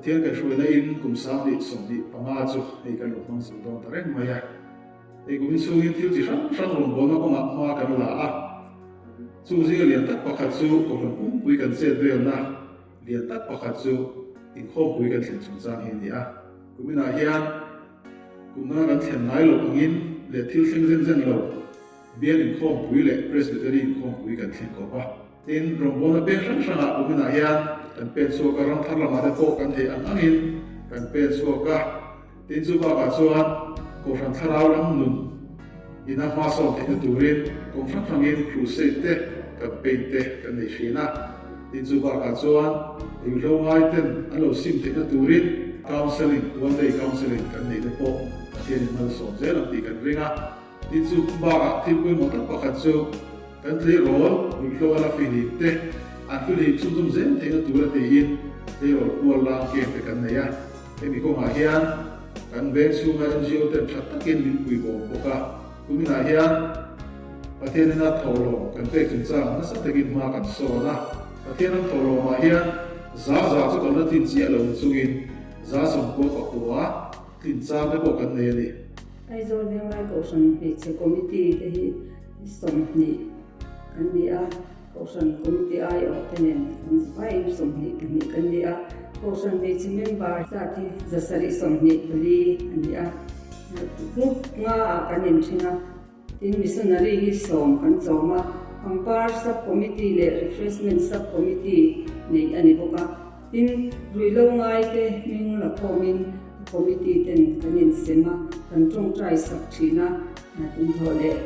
Pathian kaihhruaina in kum 2025 chu hei kan lo hmang zo dawn ta reng mai a. Hei kumin chhungin thil chi hrang hrang rawngbawlna kawngah hma kan la a. Chu zinga lian tak pakhat chu Kohhran pumpui kan chet velna lian tak pakhat chu inkhawmpui kan thlen chungchang hi a ni a. Kuminah hian kum danga kan thlen ngai loh angin leh thil thleng zen zen lo bial inkhawmpui leh Presbytery inkhawmpui kan thleng kawp a. Tin, rawngbawlna peng hrang hrangah kuminah hian kan pen chhuak a, ram thar lamah te pawh kan theih ang angin kan pen chhuak a. Tin, chu bakah chuan Kohhran Thlarau lam nun ina hma sawn theihna turin kawng hrang hrangin crusade te, campaign te kan nei thin a. Tin, chu bakah chuan ruihhlo ngai ten an lo sim theihna turin counselling, one day counselling kan nei te pawh Pathianin malsawm zel ang tih kan ring a. Tin, chu bakah thil pawimawh tak pakhat chu, Kan tleirawl ruihhlo a la fihlim te, an fihlim chhunzawm zel theihna tura tiin tleirawl kual lang camp te kan nei a. Hemi kawngah hian kan veng chhunga NGO ten tha takin min pui bawm bawk a. Kuminah hian Pathian ina thawhlawm kan pek chungchang nasa takin hma kan sawn a. Pathian ram thawhlawmah hian za za chu kan la tlin chiah lo chungin 9% tlin chang te pawh kan nei a ni. Aizawl Venglai Kohhran Hmeichhe Committee te hi 20 kan ni a, Kohhran Committee aiawh te nen kan vaiin 22 kan ni a, Kohhran Hmeichhe member zat hi 724 a ni a, group nga ah kan inthen a, tin missionary hi 10 kan chawm a, pangpar sub committee leh refreshment sub committee neih a ni bawk a. Tin, ruihlo ngaite hming la khawmin committee ten kan insem a, kan tawngtai sak thin a, tumthawh leh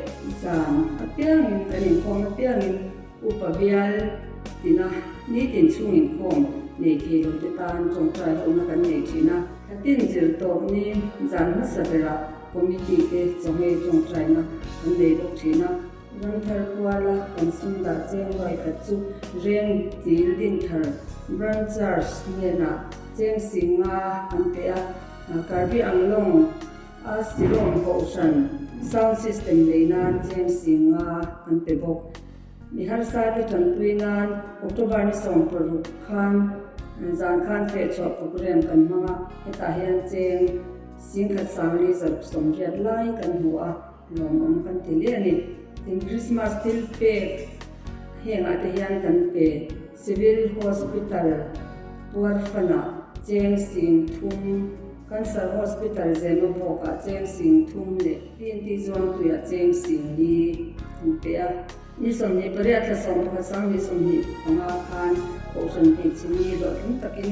zan apiangin kan inkhawm apiangin upa bial tina nitin chhung inkhawm nei thei lo te tan tawngtai hona kan nei thin a. Thlatin zir tawp ni zan hmasa berah committee te chawngei tawngtaina kan nei bawk thin a. Ramthar kuala kan sum dah cheng ruai khat chu Reng Dil Dinthar Branch Church hnenah cheng 50 an pe a, Karbi Anglong a Silawm Kohhran Sound System lei nan cheng 50 an pe bawk. Mi harsa te tanpui nan October ni 16 khan zan khan fehchhuah program kan hmang a, hetah hian cheng 11,480 lai kan hmu a. Lawmawm kan ti hle a ni. Tin, Christmas thil pek hengah te hian kan pe. Civil Hospital Puarfanah cheng 30,000, Cancer Hospital Zemabawkah cheng 30,000 leh TNT Zuangtuiah cheng 4,000 kan pe a. Ni 28 thla 11 2025 khan Kohhran hmeichhe mi hlawhtling takin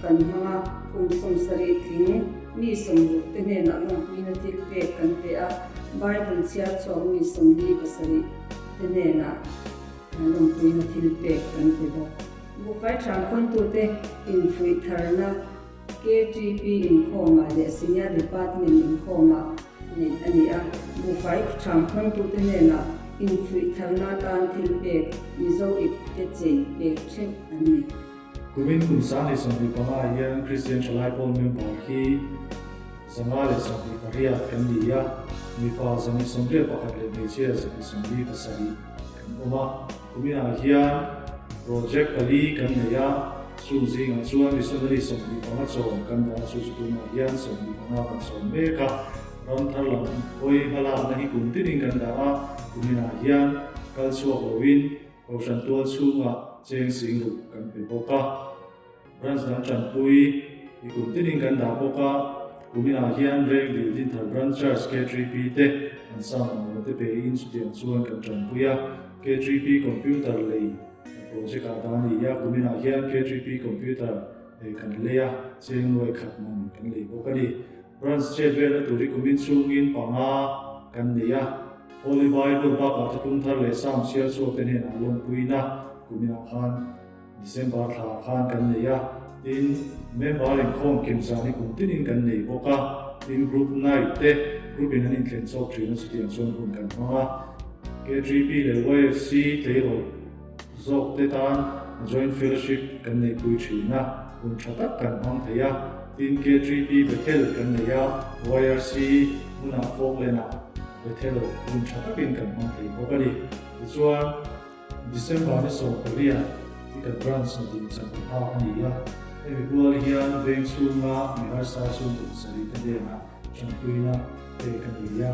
Kan hmang a, kum 70 tling mi 60 te hnenah lawmpuina thil pek kan pe a, Bible chhiar chhuak mi 47 te hnenah lawmpuina thil pek kan pe bawk. Buhfai ṭhangkhawntute infuih tharna KTP inkhawmah leh Senior Department inkhawmah neih a ni a, buhfai ṭhangkhawntute hnenah infuih tharna atan thil pek Mizo ipte chei pek ṭheuh an ni. Kumin kum 2025 hian Kristian Thalai Pawl member hi 128 kan ni a, mipa 181 leh hmeichhia 147 kan awm a. Kuminah hian project pali kan nei a, chung zingah chuan missionary 25 chawm kan dah a, chu chu tunah hian 25 kan chawm mek a. Ram thar lam hawi hmalakna hi kum tinin kan dah a, kuminah hian kal chhuak loin Kohhran tual chhungah cheng 60,000 kan pe bawk a, branch dang tanpui i kum tinin kan dah bawk a, kuminah hian Reng Dil Dinthar Branch Church K3P te an sang ang lo te pe in chutiang chuan kan tanpui a, K3P computer lei project ah dah a ni a, kuminah hian K3P computer kan lei a, cheng nuai khat man kan lei bawk a ni. Branch chet velna tur hi kumin chhungin panga kan nei a, Holy Bible bakah thuthlung thar leh Psalm chhiar chhuak te hnenah lawmpuina kuminah khan December thla khan kan nei a, tin member inkhawm kim zan hi kum tinin kan nei bawk a, tin group night te group in an inthlen chawk thin a chutiang chuan hun kan hmang a, K3P leh YFC tleirawl zawk te tan joint fellowship kan neihpui thin a, hun tha tak kan hmang thei a, tin K3P Bethel kan nei a, YRC hmunah Falkland-ah Bethel hun tha takin kan hmang thei bawk a ni. Tichuan, December ni 18 hi kan branch na din chan phak a ni a. Hemi pual hian veng chhunga mi harsa chhungkaw pasarih te hnenah tanpuina pek a ni a.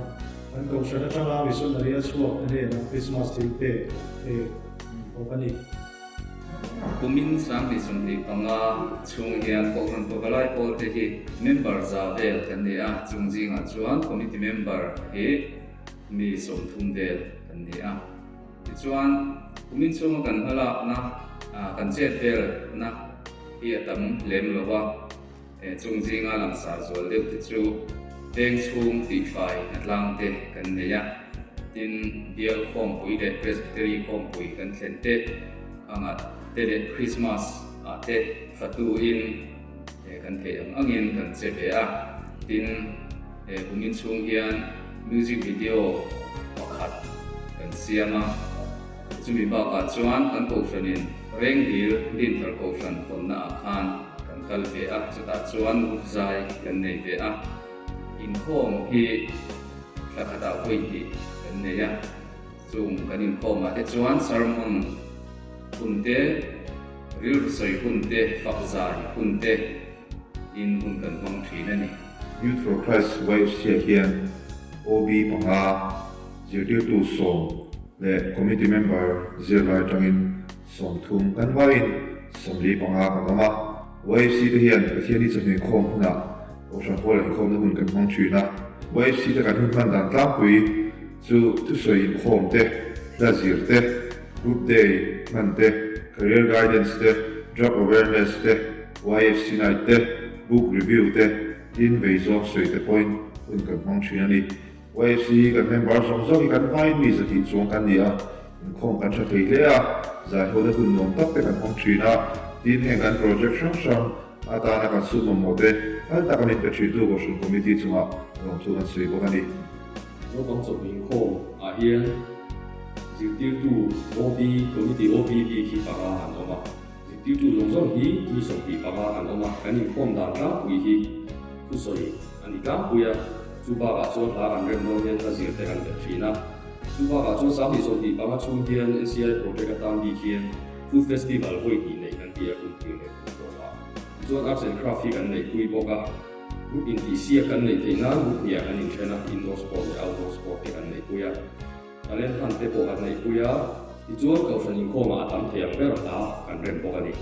Kan kohhran atanga missionary a chhuak te hnenah Christmas thil pek pek a ni bawk a ni. Kumin 2025 chhung hian Kohhran Pavalai pawl te hi member za vel kan ni a, chung zingah chuan committee member hi mi 30 vel kan ni a. Tichuan, kumin chhunga kan hmalakna, kan chet velna hi a tam lem lo va, chung zinga langsar zual deuh te chu veng chhung tihfai hnatlang te kan nei a, tin bial khawmpui leh Presbytery khawmpui kan thlen te anga te leh Christmas ah te fatu in kan theih ang angin kan che ve a, tin kumin chhung hian music video pakhat kan siam a, chumi bakah chuan kan kohhranin Rengdil Dinthar Kohhran hawnna ah khan kan kal ve a, chutah chuan group zai kan nei ve a, inkhawm hi thla khatah vawi hnih kan nei a, chung kan inkhawmah te chuan sermon hun te, rilru sawi hun te, fak zai hun te in hun kan hmang thin a ni. Youth for Christ YFC-ah hian OB panga, zirtirtu 10 leh committee member zirlai atangin 30 kan vaiin 45 kan awm a. YFC te hian Pathian hi chawhnu inkhawm hunah Kohhran Hall-ah inkhawmna hun kan hmang thin a. YFC te kan hun hman dan tlangpui chu thusawi inkhawm te, hla zir te, group day hman te, career guidance te, drug awareness te, YFC night te, book review te, tin vei zawng sawi te pawhin hun kan hmang thin a ni. YFC hi kan member zawng zawng hi kan hmain mi zahnih chuang kan ni a, inkhawm kan tha thei hle a, zaihawna hun nuam tak te kan hmang thin a, tin heng kan project hrang hrang atana kan sum mamawh te phal taka min pe thintu Kohhran Committee chungah lawmthu kan sawi bawk a ni. Naupang chawhnu inkhawm ah hian zirtirtu OB, Committee OB bik hi panga an awm a, zirtirtu zawng zawng hi mi 25 an awm a, kan inkhawm dan tlangpui hi thusawi a ni tlangpui a, chu bakah chuan hla kan rem dawn hian hla zir te kan belh thin a, chu bakah chuan 2025 chhung hian NCI project atan bik hian Food Festival vawi hnih neih kan ti a, kum tir leh kum tawpah tichuan Arts and Craft hi kan neihpui bawk a. Group intihsiak kan neih theih nan group hniah kan inthen a, indoor sport leh outdoor sport te kan neihpui a, talent hunt te pawh kan neihpui a, tichuan kohhran inkhawmah a tam thei ang ber hla kan rem bawk a ni.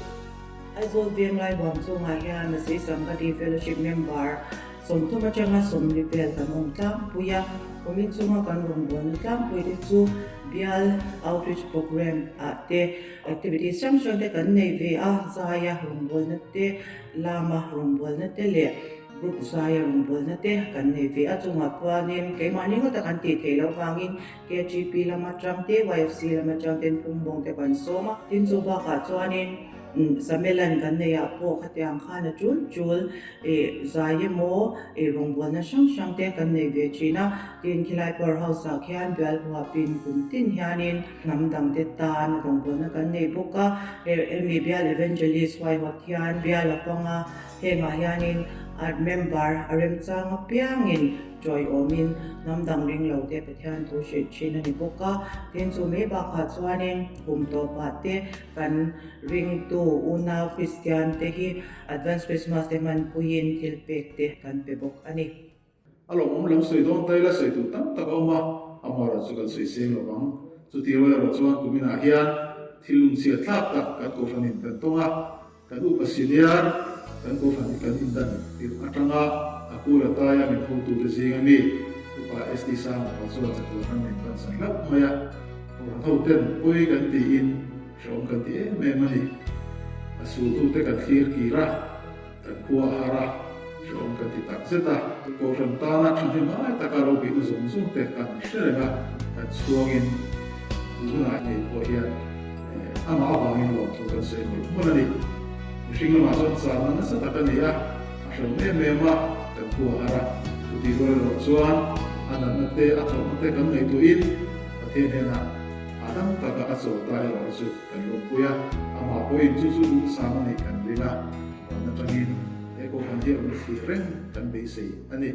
Aizawl Venglai huam chungah hian Masih Sangati Fellowship member 30 atanga 40 vel kan awm tlangpui a, kumin chunga kan rawngbawlna tlangpui te chu bial outreach programme ah te activities hrang hrang te kan nei ve a, zaia rawngbawlna te, Lama rawngbawlna te leh group zaia rawngbawlna te kan nei ve a, chungah chuanin keimahni ngawta kan tih theih loh vangin KGP lama tang te, YFC lama tang ten phungbawng te kan sawm a. Tin chu bakah chuanin Samelan kan neih ah pawh khatiang khan a tul tul ih zai emaw ih rawngbawlna hrang hrang te kan nei ve thin a. Tin khilai Power House ah khian bial huapin kum tin hianin hnam dangte tan rawngbawlna kan nei bawk a. Hemi bial Evangelist huaihawt hian bial a fang a, hengah hianin a member a remchang apiangin tawiawmin hnam dang ring lo te Pathian thu hrilh thin a ni bawk a. Tin, chu mai bakah chuanin kum tawpah te kan ringtu unau Kristian te hi Advance Christmas te hmanpuiin thil pek te kan pe bawk a ni. A lawmawm lam sawi dawn ta ila sawi tur tam tak a awm a, amaherawh chu kan sawi seng lo vang. Chuti rual erawh chuan kuminah hian thil lungchhiat thlak tak kan kohhranin kan tawng a, kan upa senior kan kohhran hi kan indan tirh atanga a kul a taia min hotute zinga mi upa ST Sangapa chuan chatuan ram min pansan hlauh mai a, kohhran hoten pawi kan tiin hrehawm kan ti em em a ni. A sulhnute kan thlir kir a. Kan khua a har a, hrehawm kan ti tak zet a. Kohhran tana thahnem ai taka ro bihna zawng zawng te kan hre reng a, kan chhuangin tun hunah ngei pawh hian amah avangin lawmthu kan sawi mawlh mawlh a ni. Mihring lamah chuan channa nasa tak a ni a, a hrehawm em em a, kan khua a har a. Chutih rual erawh chuan a natna te, a tawrhna te kan ngaihtuahin Pathian hnenah hahdam taka a chawl ta erawh hi chu kan lawmpui a, amah pawhin chu chu duhsam a nih kan ring a. Van atangin he kohhran hi a rawn thlir reng kan beisei a ni.